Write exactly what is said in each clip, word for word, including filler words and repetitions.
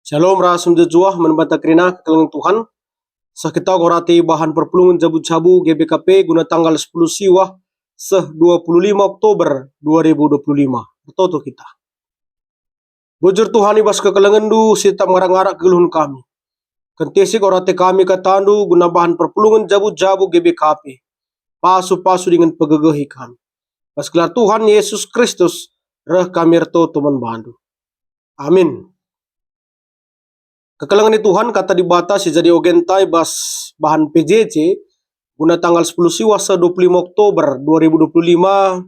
Shalom ras mejuah-juah man banta kerina kekelengen Tuhan. Seh kita uga rati bahan perpulungen jabu-jabu G B K P guna tanggal sepuluh Siwah seh dua puluh lima Oktober dua ribu dua puluh lima. Ertoto kita. Bujur Tuhan, i bas kekelengenNdu si tetap ngarak-ngarak kegeluhen kami. Kentisik uga rati kami kataNdu guna bahan perpulungen jabu-jabu G B K P. Pasu-pasu dingen pegegehi kami. Bas gelar Tuhan Yesus Kristus, reh kami ertoto man bandu. Amin. Kekelengen ni Tuhan, Kata Dibata si jadi ogenta i bas bahan P J J guna tanggal sepuluh Siwah seh dua puluh lima Oktober dua ribu dua puluh lima,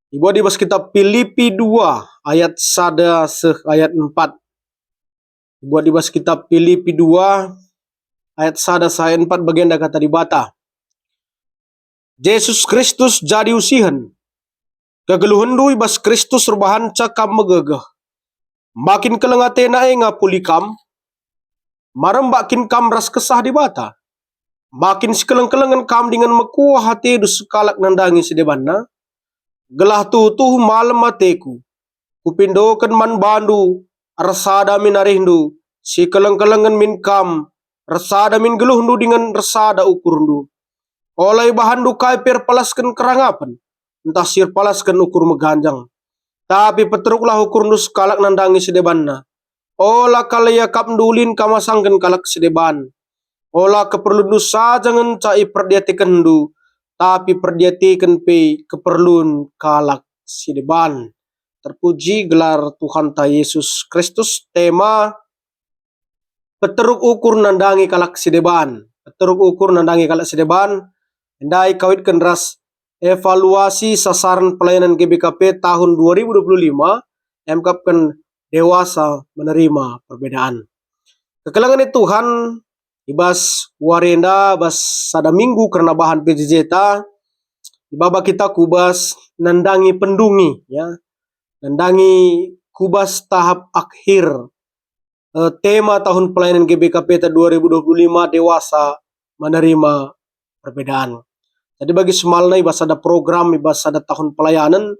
ibuat i bas kitab Pilipi dua ayat sada seh ayat empat. Ibuat i bas kitab Pilipi dua ayat sada seh ayat empat, bagenda Kata Dibata. Jesus Kristus jadi usihen. Kegeluhenndu i bas Kristus erbahanca kam megegeh. Makin keleng atena e ngapuli kam, marembak kin kam ras Kesah Dibata. Makin sikeleng-kelengen kam dingen mekuah atendu sekalak nandangi si debanna, gelah tuhu-tuhu malem ateku. Kupindoken man bandu, ersada min arihndu, sikeleng-kelengen min kam, ersada min geluhndu dingen ersada ukurndu. Ola ibahanndu kai pe erpalasken kerangapen, ntah si erpalasken ukur meganjang. Tapi peteruklah ukurndu sekalak nandangi si debanna. Ola kal iakapndu ulin kam asangken kalak si deban. Ola keperlunndu saja ngenca iperdiatekenndu, tapi perdiateken pe keperlun kalak si deban. Terpuji gelar Tuhanta Yesus Kristus. Tema: peteruk ukur nandangi kalak si deban. Peteruk ukur nandangi kalak si deban. Ndai kawitken ras evaluasi sasaran pelayanan G B K P tahun dua ribu dua puluh lima, emkapken dewasa menerima perbedaan. Kekelengen ni Tuhan, i bas wari enda, bas sada minggu kerna bahan P J J ta, ibaba kita ku bas nandangi pendungi, ya. Nandangi ku bas tahap akhir, eh, tema tahun pelayanan G B K P ta dua ribu dua puluh lima, dewasa menerima perbedaan. Jadi bagi si malem i bas sada program, i bas sada tahun pelayanan,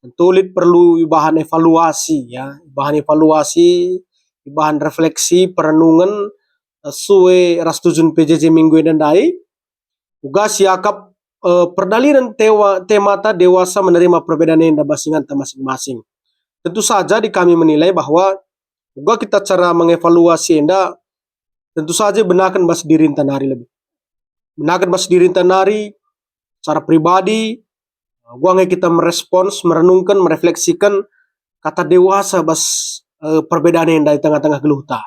tentu lit perlu ibahan evaluasi, ya, ibahan evaluasi, ibahan refleksi, perenungen, eh, sue ras tujun P J J minggu enda ndai, uga siakap, eh, perdalanen tewa-, tema ta dewasa menerima perbedaan enda bas inganta masing-masing. Tentu saja di kami menilai bahwa uga kita cara mengevaluasi enda tentu saja benaken bas dirinta nari lebih. Benaken bas dirinta nari secara pribadi, uga nge kita merespons, merenungken, merefleksiken kata dewasa bas, eh, perbedaan enda i tengah-tengah geluhta.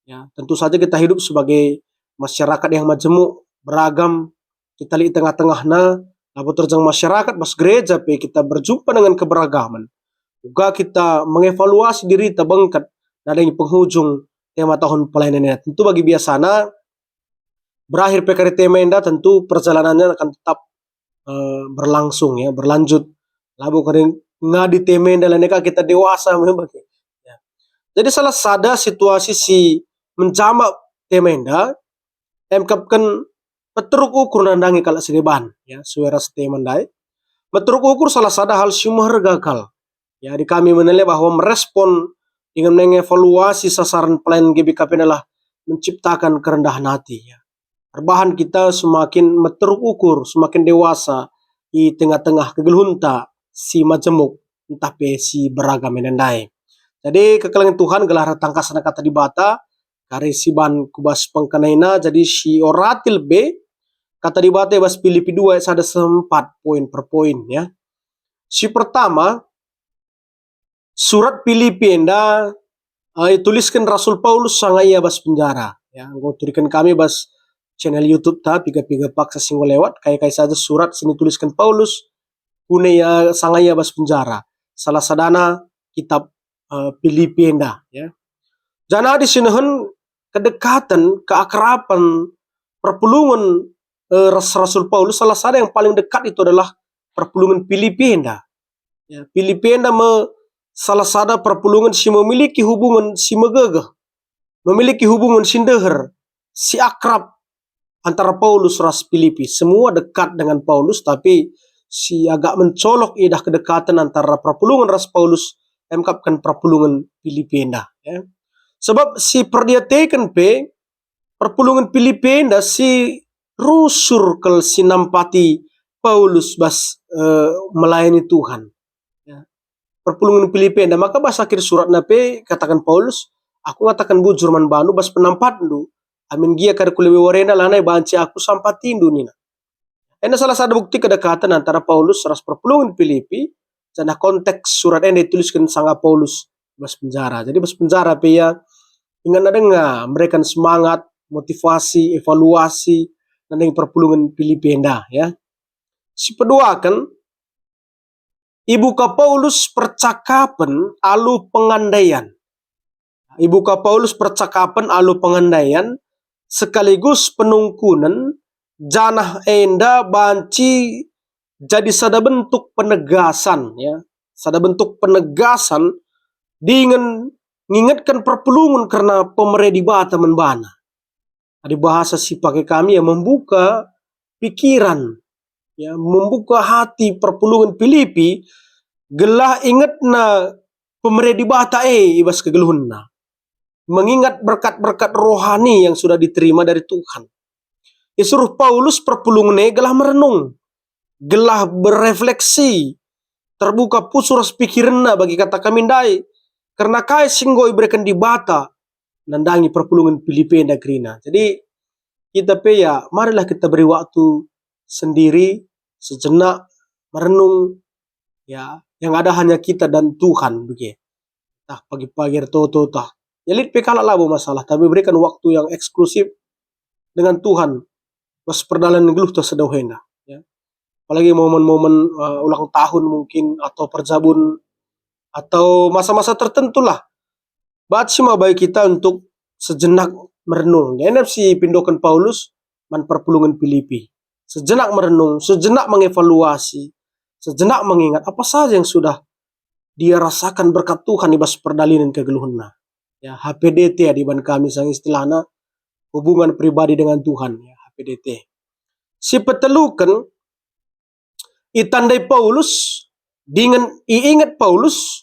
Ya, tentu saja kita hidup sebagai masyarakat yang majemuk, beragam, kita lit tengah-tengahna, labo terjang masyarakat, bas gereja pe kita berjumpa dengan keberagaman. Uga kita mengevaluasi dirita bengket nandangi penghujung tema tahun pelayanan enda. Tentu bagi biasana, berakhir pe kari tema enda, tentu perjalanannya akan tetap, eh, berlangsung, ya, berlanjut. Labo kari ngadi tema enda, lanai ka kita dewasa memang. Ya. Jadi salah sada situasi si menjamak tema enda, emkapken peteruk ukur nandangi kalak si deban, ya, sue ras tema ndai. Peteruk ukur salah sada hal si meherga kal. Ya, di kami menilai bahwa merespon dengan mengevaluasi sasaran pelayanan G B K P adalah menciptakan kerendahan hati, ya. Erbahan kita semakin meteruk ukur, semakin dewasa i tengah-tengah kegeluhenta si majemuk, ntah pe si beragam enda ndai. Jadi, kekelengen Tuhan, gelah tangkasna Kata Dibata, kari si bahan ku bas pengkenaina, jadi si orati lebe Kata Dibata i bas Pilipi dua ayat sada seh empat, poin per poin, ya. Si pertama, surat Pilipi enda, eh, itulisken Rasul Paulus sanga ia bas penjara. Ya, enggo ituriken kami bas channel YouTube ta, piga-piga paksa si enggo lewat, kai-kai saja surat si itulisken Paulus, guna ia sanga ia bas penjara. Salah sadana kitab, eh, Pilipi enda, ya. Janah adi sinehen kedekaten, keakraban, perpulungen, eh, ras Rasul Paulus, salah sada yang paling dekat itu adalah perpulungen Pilipi enda. Ya, Pilipi enda me salah sada perpulungen si memiliki hubungan si megegeh, memiliki hubungan si ndeher, si akrab antara Paulus ras Pilipi. Semua dekat dengan Paulus, tapi si agak mencolok idah kedekatan antara perpulungen ras Paulus, emkapken perpulungen Pilipi enda, ya. Sebab si perdiateken pe perpulungen Pilipi enda si rusur kal si nampati Paulus bas, eh, melayani Tuhan. Ya. Perpulungen Pilipi enda, maka bas akhir suratna pe kataken Paulus, "Aku ngataken bujur man bandu bas penampatndu, amin gia kari ku lebe warenda lanai banci aku sampatindu," nina. Enda salah sada bukti kedekatan antara Paulus ras perpulungen Pilipi, janah konteks surat enda itulisken sanga Paulus bas penjara. Jadi bas penjara pe ia ingetna denga, mereken semangat, motivasi, evaluasi, nandangi perpulungen Pilipi enda, ya. Sipeduaken, ibuka Paulus percakapen alu pengandaian. Ibuka Paulus percakapen alu pengandaian sekaligus penungkunen, janah enda banci jadi sada bentuk penegasan, ya, sada bentuk penegasan dingen ngingetken perpulungen kerna pemere Dibata man bana. Adi bahasa si pake kami, ya, membuka pikiran, ya, membuka hati perpulungen Pilipi gelah ingetna pemere Dibata e i bas kegeluhenna, mengingat berkat-berkat rohani yang sudah diterima dari Tuhan. Isuruh Paulus perpulungen e gelah merenung, gelah berefleksi, terbuka pusuh ras pikirenna bagi kata kami ndai, kerna kai si enggo ibereken Dibata nandangi perpulungen Pilipi enda kerina. Jadi, kita pe, ya, marilah kita beri waktu sendiri, sejenak, merenung, ya, yang ada hanya kita dan Tuhan, begitu. Tah, pagi-pagi ertoto, tah. Ya, lit pe kalak labo masalah, tapi berikan waktu yang eksklusif dengan Tuhan, bas perdalanen geluhta sedauh enda, ya. Apalagi momen-momen, eh, ulang tahun mungkin, atau perjabun, atau masa-masa tertentu lah. Banci mabai kita untuk sejenak merenung. Enda si ipindoken Paulus man perpulungen Pilipi. Sejenak merenung, sejenak mengevaluasi, sejenak mengingat apa saja yang sudah dia rasakan berkat Tuhan i bas perdalanen kegeluhenna. Ya, H P D T adi ban kami sang istilahna, hubungan pribadi dengan Tuhan, ya, H P D T. Sipeteluken, itandai Paulus, dingen iinget Paulus,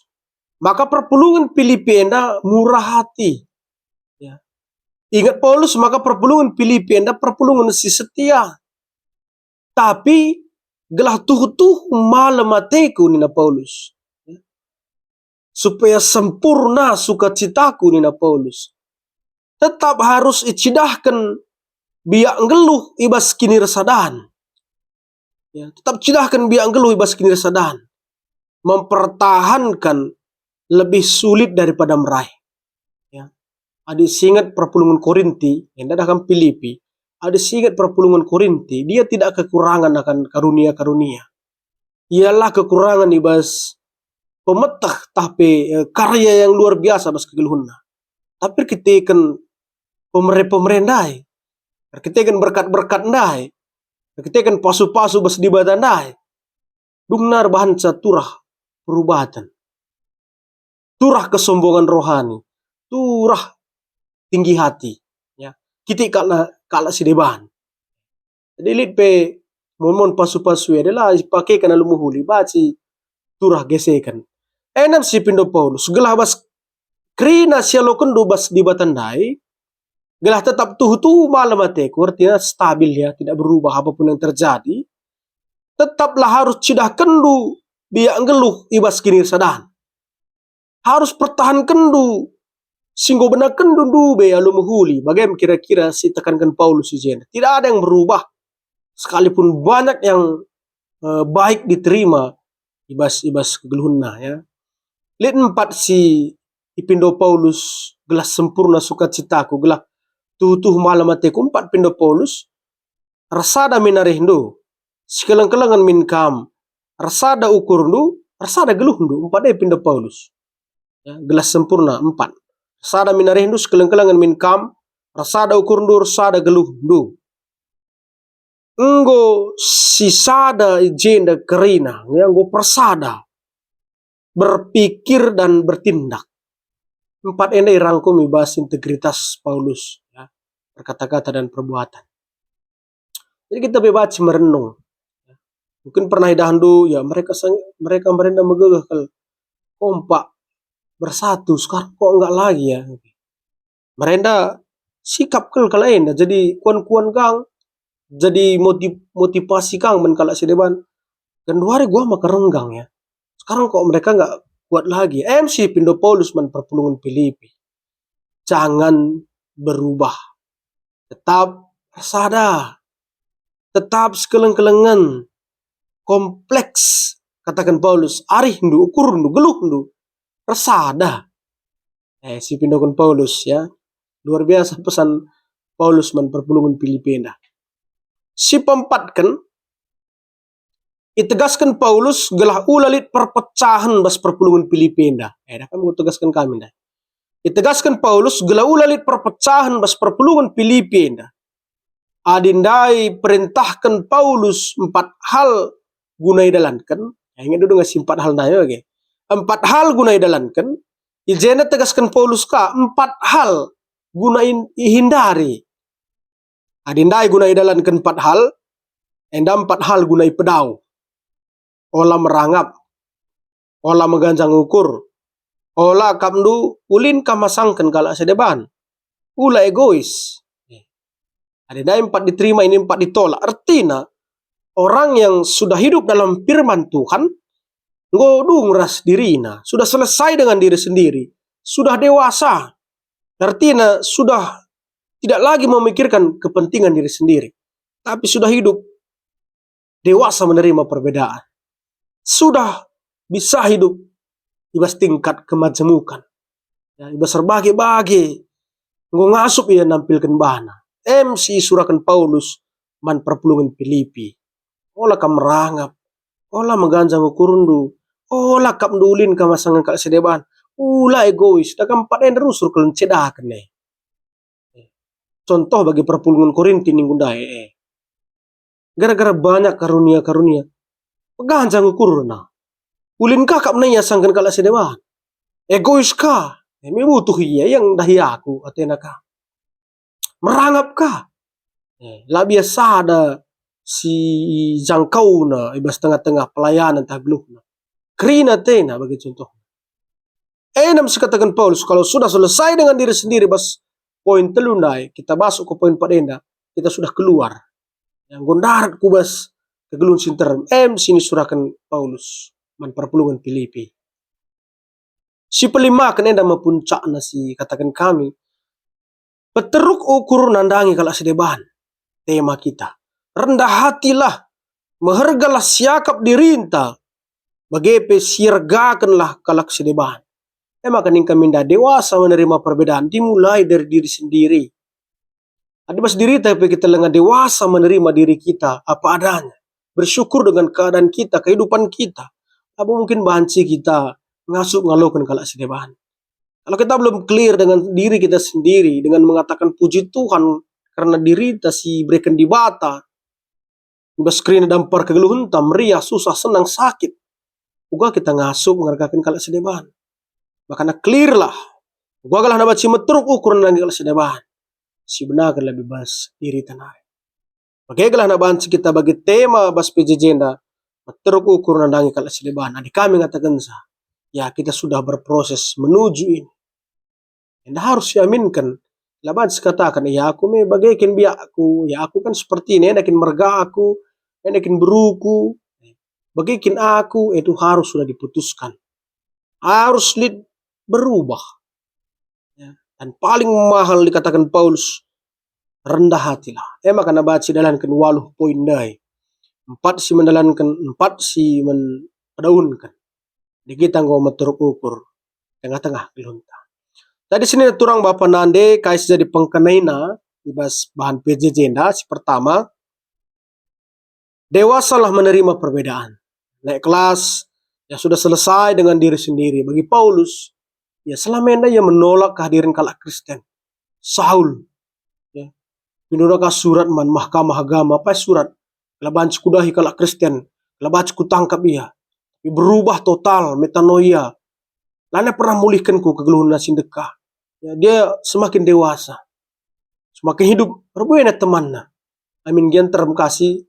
maka perpulungen Pilipi enda murah hati. Ya. Inget Paulus, maka perpulungen Pilipi enda perpulungen si setia. Tapi gelah tuhu-tuhu malem ateku, nina Paulus. Supaya sempurna sukacitaku, nina Paulus. Tetap harus icidahken biak nggeluh i bas kinirasadan. Ya, tetap cidahken biak nggeluh i bas kinirasadan. Mempertahankan lebih sulit daripada meraih. Ya. Adi singet perpulungen Korinti, enda dah kan Pilipi, adi singet perpulungen Korinti, dia tidak kekurangan akan karunia-karunia. Ialah kekurangan i bas pemeteh tah pe, eh, karya yang luar biasa bas kegeluhenna. Tapi erkiteken pemere-pemere ndai, erkiteken berkat-berkat ndai, erkiteken pasu-pasu bas Dibata ndai, dungna erbahanca turah perubaten, turah kesombongan rohani, turah tinggi hati, ya. Kitik kalak, kalak si deban. Jadi lit pe mon-mon pasu-pasu e adalah ipakeken alu mehuli, banci turah geseken. Enda si ipindo Paulus, gelah bas kerina si ialokenndu bas Dibata ndai, gelah tetap tuhu-tuhu malem ateku, artina stabil, ya, tidak berubah apapun yang terjadi, tetaplah harus cidahkenndu biak nggeluh i bas kinirasadan. Harus pertahankenndu si enggo benakenndu ndube alu mehuli. Bage me kira-kira si itekanken Paulus i jenda. Tidak ada yang berubah, sekalipun banyak yang, eh, baik diterima i bas, i bas kegeluhenna, ya. Lit empat si ipindo Paulus, gelah sempurna sukacitaku, gelah tuhu-tuhu malem ateku, empat pindo Paulus, ersada min arihndu, sikeleng-kelengen min kam, ersada ukurndu, ersada geluhndu, empat e pindo Paulus. Ya, gelah sempurna, empat. Ersada min arihndu, sikeleng-kelengen min kam, ersada ukurndu, ersada geluhndu. Enggo sisada i jenda kerina, ya, enggo persada berpikir dan bertindak. Empat enda irangkum i bas integritas Paulus, ya, berkata-kata dan perbuatan. Jadi kita pe banci merenung. Mungkin pernah idahndu, ya, mereka sang-, mereka merenda megegeh kal, kompak, bersatu, sekarang kok enggak lagi, ya? Merenda sikap kal kalak enda jadi kuan-kuan kang, jadi moti-, motivasi kang man kalak si deban. Genduari gua maka renggang ya. Sekarang kok mereka nggak kuat lagi. Em si pindo Paulus man perpulungen Filipi. Jangan berubah. Tetap ersada. Tetap sekeleng-kelengen. Kompleks, kataken Paulus, arihndu, ukurndu, geluhndu, ersada. Eh, si pindoken Paulus, ya. Luar biasa pesan Paulus man perpulungen Filipi enda. Si peempatken, itegasken Paulus gelah ula lit perpecahen bas perpulungen Filipi enda. Eh, dah kami tegasken kami enda. Itegasken Paulus gelah ula lit perpecahen bas perpulungen Filipi enda. Adi ndai perentahken Paulus empat hal guna idalanken, ya, inget dulu nge si empat hal ndai, oke. Empat hal guna idalanken, i jenda tegasken Paulus ka empat hal guna in-, ihindari. Adi ndai guna idalanken empat hal, enda empat hal guna ipedau. Ola merangap, ola meganjang ukur, ola akapndu ulin kam masangken kalak si deban, ula egois. Adi ndai empat diterima, ini empat ditolak. Ertina, orang yang sudah hidup dalam firman Tuhan, enggo dung ras dirina, sudah selesai dengan diri sendiri, sudah dewasa. Ertina, sudah tidak lagi memikirkan kepentingan diri sendiri, tapi sudah hidup dewasa menerima perbedaan. Sudah bisa hidup i bas tingkat kemajemukan. Ya, i bas erbage-bage. Enggo ngasup ia nampilken bana. Em si isuraken Paulus man perpulungen Filipi. Ola kam merangap. Ola meganjang ukurndu. Ola akapndu ulin kam masangken kalak si deban. Ula egois. Dah kam empat enda rusur kal ncedaken e. Contoh bagi perpulungen Korinti minggu ndai e. Gara-gara banyak karunia-karunia, meganjang ukurna. Ulin ka akapna ia asangken kalak si deban. Egois ka. Eh, me butuh ia, ia ndahi aku, atena ka. Merangap ka. Eh, la biasa ada si jangkauna i bas tengah-tengah pelayanan tah geluhna. Kerina atena bagi contoh. Enda me si kataken Paulus, kalau sudah selesai dengan diri sendiri bas poin telu ndai, kita masuk ke poin empat enda, kita sudah keluar. Ya, enggo ndarat ku bas kegeluhen si nterem, em si nisuraken Paulus man perpulungen Filipi. Si pelimaken enda me puncakna si kataken kami, peteruk ukur nandangi kalak si deban. Tema kita, rendah hatilah, mehergalah siakap dirinta, bage pe siergakenlah kalak si deban. E maka nina kami enda dewasa menerima perbedaan dimulai dari diri sendiri. Adi bas dirita pe kita langa dewasa menerima diri kita apa adanya, bersyukur dengan keadaan kita, kehidupan kita, labo mungkin banci kita ngasup ngaloken kalak si deban. Kalau kita belum clear dengan diri kita sendiri, dengan mengatakan puji Tuhan karena dirita si ibereken Dibata, i bas kerina dampar kegeluhenta, meriah, susah, senang, sakit, uga kita ngasup ngergaken kalak si deban. Makana clear lah. Uga gelah banci meteruk ukur nandangi kalak si deban. Si benaken lebih bas dirita nari. Bage gelah banci kita bagi tema bas P J J enda, meteruk ukur nandangi kalak si deban. Adi kami ngatakenca, ya, kita sudah berproses menuju ini. Enda harus iaminken. La banci kataken, "Ya, aku me bage kin biakku, ya, aku kan seperti ini, enda kin mergaku, enda kin beruku, bage kin aku," itu harus sudah diputuskan. Harus lit berubah. Ya. Dan paling mahal dikataken Paulus, rendah hatilah. E maka banci dalanken waluh poin ndai. Empat si mendalanken, empat si men-, pedaunken. Di kita enggo meteruk ukur tengah-tengah geluhenta. Tadi sini turang bapa nande kai si jadi pengkenaina i bas bahan P J J enda. Si pertama, dewasalah menerima perbedaan. Naik kelas, ya sudah selesai dengan diri sendiri. Bagi Paulus, ya selama enda ia menolak kehadiran kalak Kristen. Saul, ya, pindoda ka surat man Mahkamah Agama, apai surat, "La banci kudahi kalak Kristen, la banci kutangkap ia." Tapi berubah total, metanoia. Lanai pernah mulihken ku kegeluhenna si ndekah. Ya, dia semakin dewasa. Semakin hidup, erbuena temanna. Amin gia nterem kasih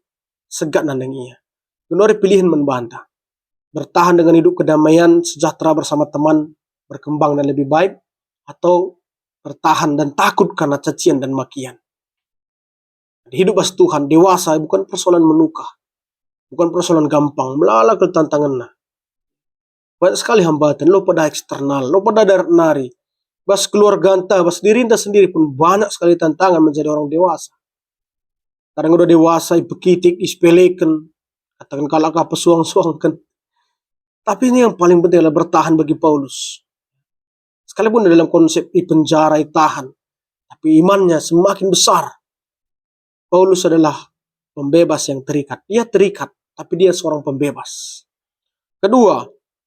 segat nandangi ia. Genduari pilihen man banta. Bertahan dengan hidup kedamaian, sejahtera bersama teman, berkembang dan lebih baik, atau bertahan dan takut karena cacian dan makian. Hidup bas Tuhan, dewasa, bukan persoalan menukah, bukan persoalan gampang, melala kal tantangenna. Banyak sekali hambatan, lo pada eksternal, lo pada darat nari. Bas keluarganta, bas dirinta sendiri pun banyak sekali tantangan menjadi orang dewasa. Kadang udah dewasa, ipekitik, isepeleken, katakan kalak ka pesuang-suangken. Tapi ini yang paling penting adalah bertahan bagi Paulus. Sekalipun dalam konsep dipenjara, itahan, tapi imannya semakin besar. Paulus adalah pembebas yang terikat. Ia terikat, tapi dia seorang pembebas. Kedua,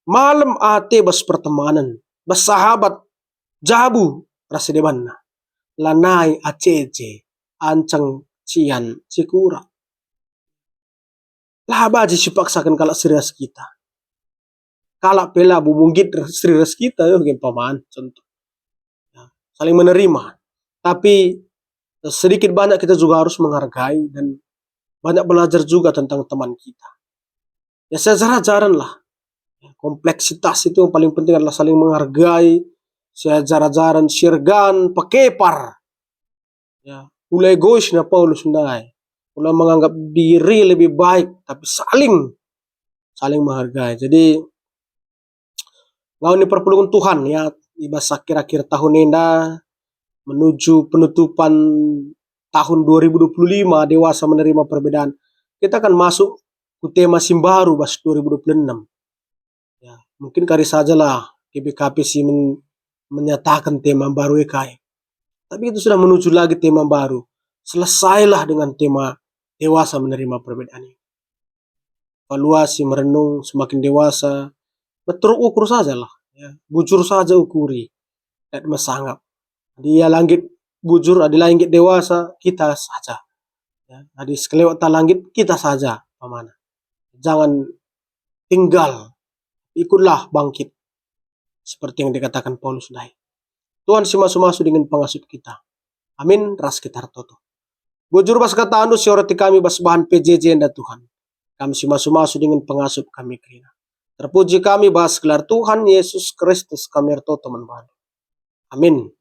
malem ate bas pertemanan, bas sahabat, jabu ras si debanna. Lanai acece, ancang cian sikura. La banci sipaksaken kalak si ras kita. Kalak pe la bubu nggit seri ras kita, yo, umpama, contoh. Ya, saling menerima. Tapi, eh, sedikit banyak kita juga harus menghargai dan banyak belajar juga tentang teman kita. Ya, seajar-ajaran lah. Ya, kompleksitas itu yang paling penting adalah saling menghargai, seajar-ajaran, sirgan, pekepar. Ya, ula egois na Paulus ndai. Ula menganggap diri lebih baik, tapi saling, saling menghargai. Jadi, ngawini perpulungen Tuhan, ya, i bas akhir-akhir tahun enda, menuju penutupan tahun dua ribu dua puluh lima, dewasa menerima perbedaan. Kita akan masuk ku tema si mbaru bas dua ribu dua puluh enam. Ya, mungkin kari sajalah G B K P si men-, menyatakan tema baru e kai. Tapi kita sudah menuju lagi tema baru. Selesailah dengan tema dewasa menerima perbedaan ini. Evaluasi, merenung, semakin dewasa, betul ukur sajalah, ya. Bujur saja ukuri, dan mesangap. Dia la nggit bujur, adi la nggit dewasa, kita saja. Ya, adi sekelewet ta la nggit, kita saja, umpamana. Jangan tinggal, ikutlah bangkit. Seperti yang dikatakan Paulus ndai. Tuhan si masu-masu dingen pengasup kita. Amin, ras kita ertoto. Bujur bas kataNdu si orati kami bas bahan P J J enda, Tuhan. Kam si masu-masu dingen pengasup kami kerina. Terpuji kami bas gelar Tuhan Yesus Kristus kami ertoto man bandu. Amin.